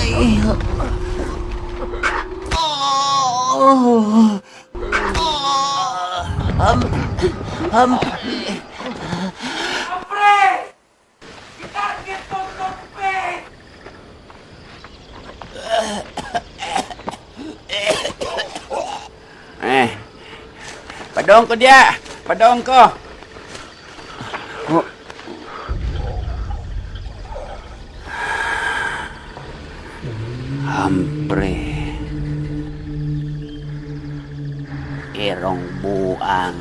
Aray. Oh. Oh. Ampre. Ampre! I-target ko tokpe! Eh. Padong ko diya. Padong ko. Oh. Ampre. Irong buang.